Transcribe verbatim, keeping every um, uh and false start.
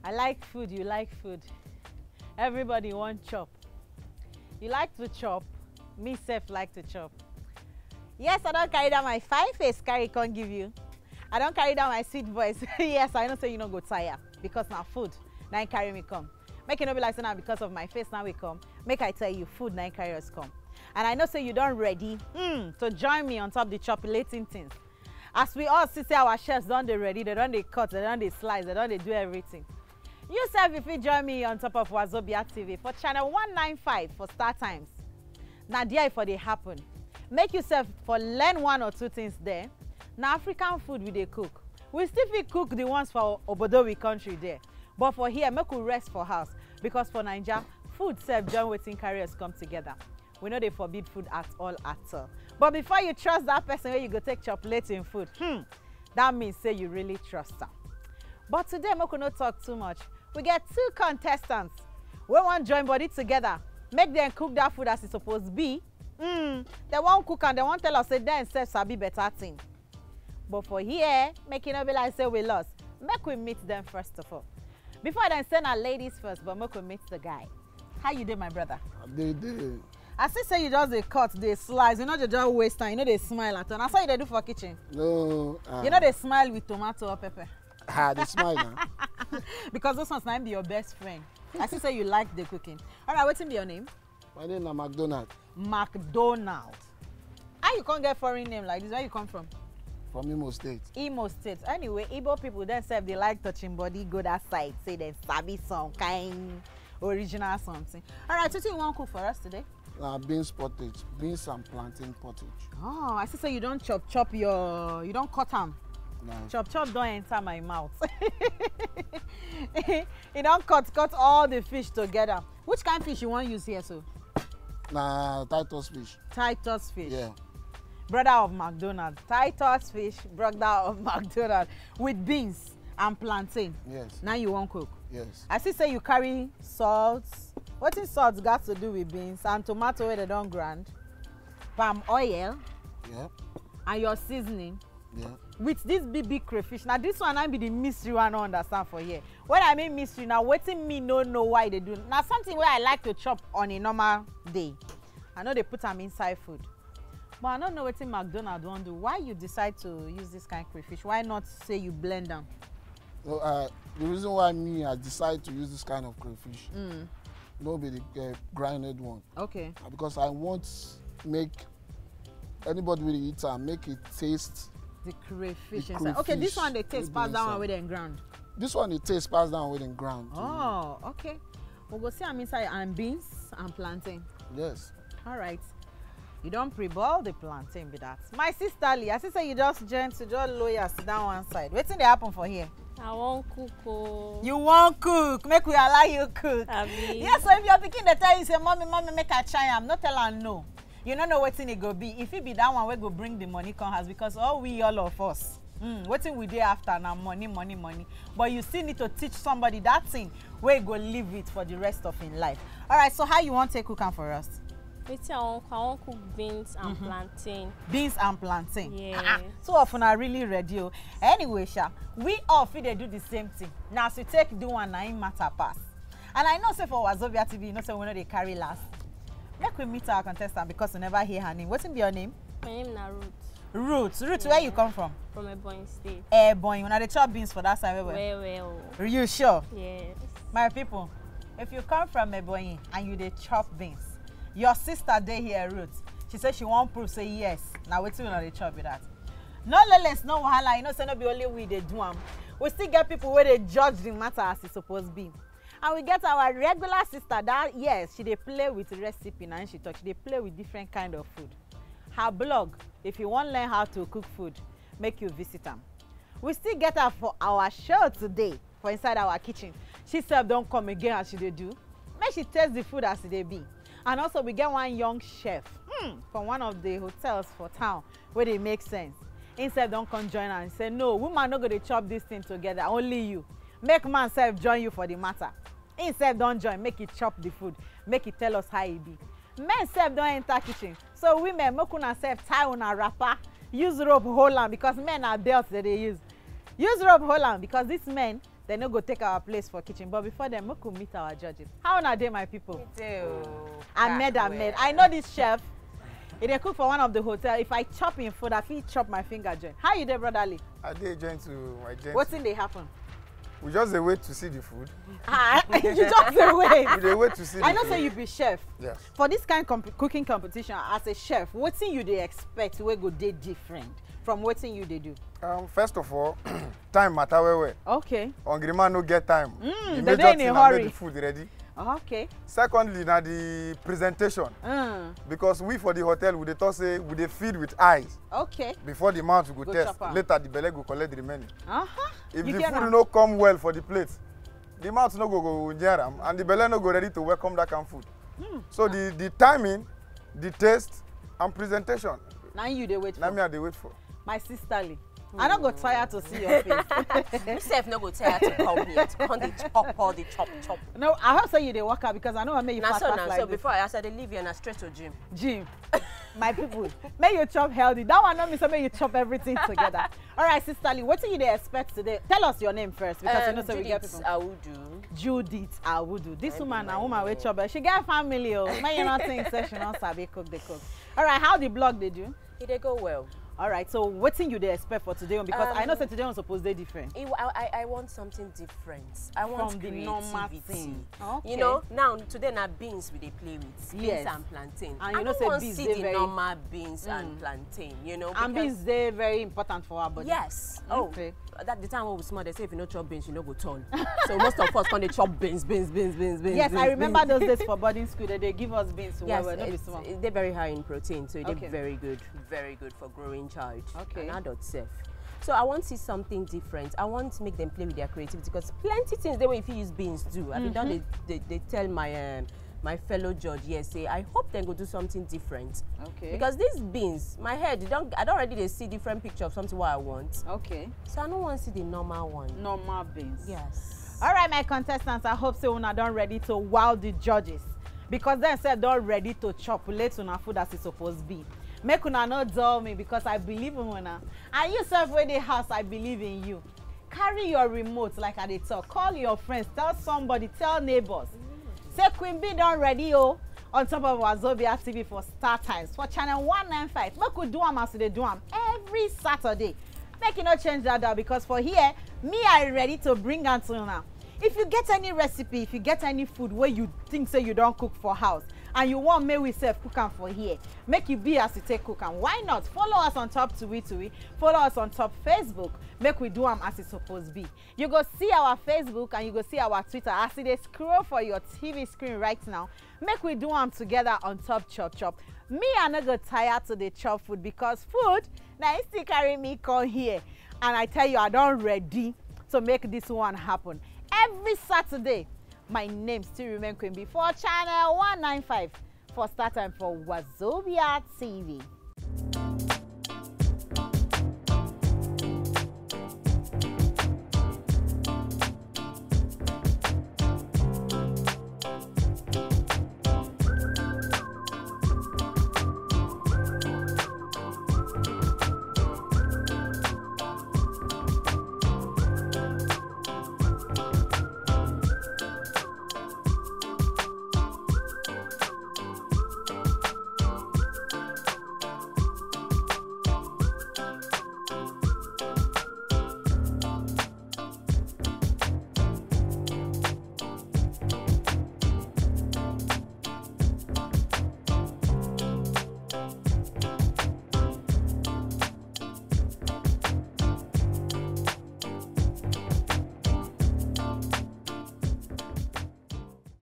I like food, you like food. Everybody want chop. You like to chop, me sef like to chop. Yes, I don't carry down my fine face, carry can't give you. I don't carry down my sweet voice. Yes, I know say you no go tire because now food, now carry me come. Make it no be like say na because of my face now we come. Make I tell you, food now carry us come. And I know say you don't ready mm, to join me on top the chocolating things. As we all see say our chefs don dey ready, they don dey cut, they don dey slice, they don dey do everything. You sef, if you join me on top of Wazobia T V for channel one nine five for Star Times, na there e for dey happen. Make you sef for learn one or two things there. Na African food we dey cook. We still fit cook the ones for obodo we country there. But for here, make we rest for house because for Naija, food sef join wetin carry us come together. We no dey forbid food at all at all. But before you trust that person where you go take chocolate in food, hmm, that means say you really trust am. But today, make we no talk too much. We get two contestants wey wan join body together, make dem cook that food as e suppose be. Mm, they wan cook and they wan tell us say dem sef sabi better thing. But for here, make e no be like say we lost. Make we meet them first of all. Before dem say na ladies first, but make we meet the guy. How you dey, my brother? They dey. I see say you just dey cut, dey slice. You no dey just waste time. You no dey smile at all. Na so you dey do for kitchen. No. Uh, You no dey smile with tomato or pepper. Ah, they smile now. Because those ones na be your best friend. I see say you like the cooking. All right, wetin be your name? My name na McDonald. McDonald. How you come get foreign name like this? Where you come from? From Imo State. Imo State. Anyway, Igbo people themselves, they like touching body, go that side, say they sabi some kind original something. All right, wetin you wan cook for us today? Na beans pottage, beans and plantain pottage. Oh, I see say you don chop chop your, you don cut am. Na Chop chop don enter my mouth. E don cut cut all the fish together. Which kind fish you wan use here so? na Titus fish. Titus fish. Yeah. Brother of McDonald. Titus fish, brother of McDonald. With beans and plantain. Yes. Now you wan cook. Yes. I see say you carry salt. Wetin salt got to do with beans and tomato wey dem don grind, palm oil Yeah. and your seasoning Yeah. with this big big crayfish. Now this one na be the mystery wey I no understand for here. When I mean mystery, na wetin me no know why they do. Na something wey I like to chop on a normal day. I no dey put am inside food. But I no know wetin McDonald wan do. Why you decide to use this kind crayfish? Why not say you blend am? So uh, the reason why me I decide to use this kind of crayfish, Mm. no be the uh, grinded one, Okay. na because I want make anybody wey dey eat am make it taste. The crayfish The inside. Okay, this crayfish one dey wey taste dey pass that one inside. Wey dem ground. This one dey taste pass that one wey dem ground. Oh, okay. We go see am inside and beans and plantain. Yes. All right. You don pre-boil the plantain be that. My sister Lee, I see say you just join to just lower sit down one side. Wetin dey happen for here? I wan cook o. You wan cook, make we allow you cook. Abi? Yes, so if your pikin dey tell you say, "Mommy, mommy, make I try am," no tell am no. You no know wetin e go be. If e be that one wey go bring the money come house, because all we, all of us, mm, wetin we dey after na money, money, money. But you still need to teach somebody that thing wey go live with for the rest of im life. All right, so how you wan take cook am for us? Wetin I wan cook? I wan cook beans and plantain. Beans and plantain. Yeah. Ah, ah. So often I really ready o. Anyway, sha, we all fit dey do the same thing. Na as you take do one, na im matter pass. And I know say for Wazobia T V, you know say we no dey carry last. Make we meet our contestant because we never hear her name. Wetin be your name? My name na Ruth. Ruth. Ruth, where you come from? From Ebonyi State. Ebonyi. Una dey chop beans for that side well well. Well, well. You sure? Yes. My people, if you come from Ebonyi and you dey chop beans, your sister dey here, Ruth. She say she wan prove say yes, na wetin una dey chop be that. No leless, no wahala. You know say no be only we dey do am. We still get people wey dey judge the matter as e suppose be. And we get our regular sister that, yes, she dey play with recipe, na she talk. She dey play with different kind of food. Her blog, if you wan learn how to cook food, make you visit am. We still get her for our show today for inside our kitchen. She sef don come again as she dey do. Make she taste the food as e dey be. And also we get one young chef hmm, from one of the hotels for town wey dey make sense. Him sef don come join am and say, "No, woman no go dey chop this thing together, only you. Make man sef join you for the matter." Him sef don join, make e chop the food, make e tell us how e be. Men sef don enter kitchen. So women, make una sef tie una wrapper, use rope hold am because men na belt dem dey use. Use rope hold am because these men, They no go take our place for kitchen. But before then, make we meet our judges. How una dey, my people? Dey o. Ahmed, Ah, Ahmed. well. I know this chef. He dey cook for one of the hotel. If I chop him food, I fit chop my finger join. How you dey, brotherly? I dey join to my join. Wetin dey happen? We just dey wait to see the food. Ah, you just dey wait. We dey wait to see. I the know food. Say you be chef. Yes. For this kind comp cooking competition, as a chef, wetin you dey expect wey go dey different from wetin you dey do? Um, first of all, time matter well well. Okay. Hungry man no get time. Mm, The they major dey in thing a na hurry. Make the food ready. Okay. Secondly, na the presentation. Mm. Because we for the hotel, we dey talk say we dey feed with eyes. Okay. Before the mouth go, Go test, chop am. Later the belle go collect the remaining. Uh-huh. If You the get food am. No come well for the plate, the mouth no go go near am, and the belle no go ready to welcome that kind food. Hmm. So the the timing, the taste, and presentation. Na you dey wait Na for. Me I dey wait for. My sisterly. I no go tire to see your face. You sef no go tire to come here to come dey chop all the chop chop. No, I hope say you dey work out because I know I make you Na fast so fast na like so this. Before I as I dey leave here na straight to gym. Gym. My people, make you chop healthy. That one no mean say make you chop everything together. All right, sisterly, wetin you dey expect today? Tell us your name first because you Um, know say we get Judith people. Awudu. Judith Awudu. This I woman be na my woman wey name. chop. She get family o. Make you no think say she no sabi cook the cook. All right, how the blog dey do? E dey go well. All right, so wetin you dey expect for today? Because I know Um, say today one suppose dey different. E- I, I, I want something different. I want From the creativity. Normal thing. Okay. You know, now today na beans we dey play with. Beans Yes. And plantain. And you I know no say want beans see dey the very- normal beans and Mm. plantain. You know, And because beans dey very important for our body. Yes. Oh, Okay. That the time when we small, they say if you no chop beans, you no go tall. So most of us come dey chop beans, beans, beans, beans, beans. Yes, beans, I remember beans. Those days for boarding school. They dey give us beans well Yes, well, no be it's- small. It dey very high in protein, so it dey Okay. very good, very good for growing child Okay. and adult self. So I want to see something different. I want to make them play with their creativity because plenty things they will if you use beans do. I mean, don't they, Mm-hmm. they, they tell my um, my fellow judge here say I hope they go do something different Okay. Because these beans, my head, don't I don't already they see different picture of something what I want. Okay. So I don't want to see the normal one. Normal beans. Yes. All right, my contestants, I hope say una don ready to wow the judges because dem sef don ready to chop let una food as e suppose be. Make una no dull me because I believe in una. And you sef wey dey house, I believe in you. Carry your remote like I dey talk. Call your friends, tell somebody, tell neighbors. Say Queen B don ready o on top of Wazobia T V for Star Times for channel one nine five. Make we do am as we dey do am every Saturday. Make you no change that dial because for here, me I ready to bring am to una. If you get any recipe, if you get any food wey you think say you don cook for house and you wan make we sef cook am for here, make e be as you take cook am. Why not follow us on top Twitter, follow us on top Facebook, make we do am as e suppose be. You go see our Facebook and you go see our Twitter as e dey scroll for your T V screen right now. Make we do am together on top Chop Chop. Me I no go tire to dey chop food because food na im still carry me come here. And I tell you, I don ready to make this one happen. Every Saturday, my name still remain Queen B for channel one nine five for Star Time for Wazobia T V.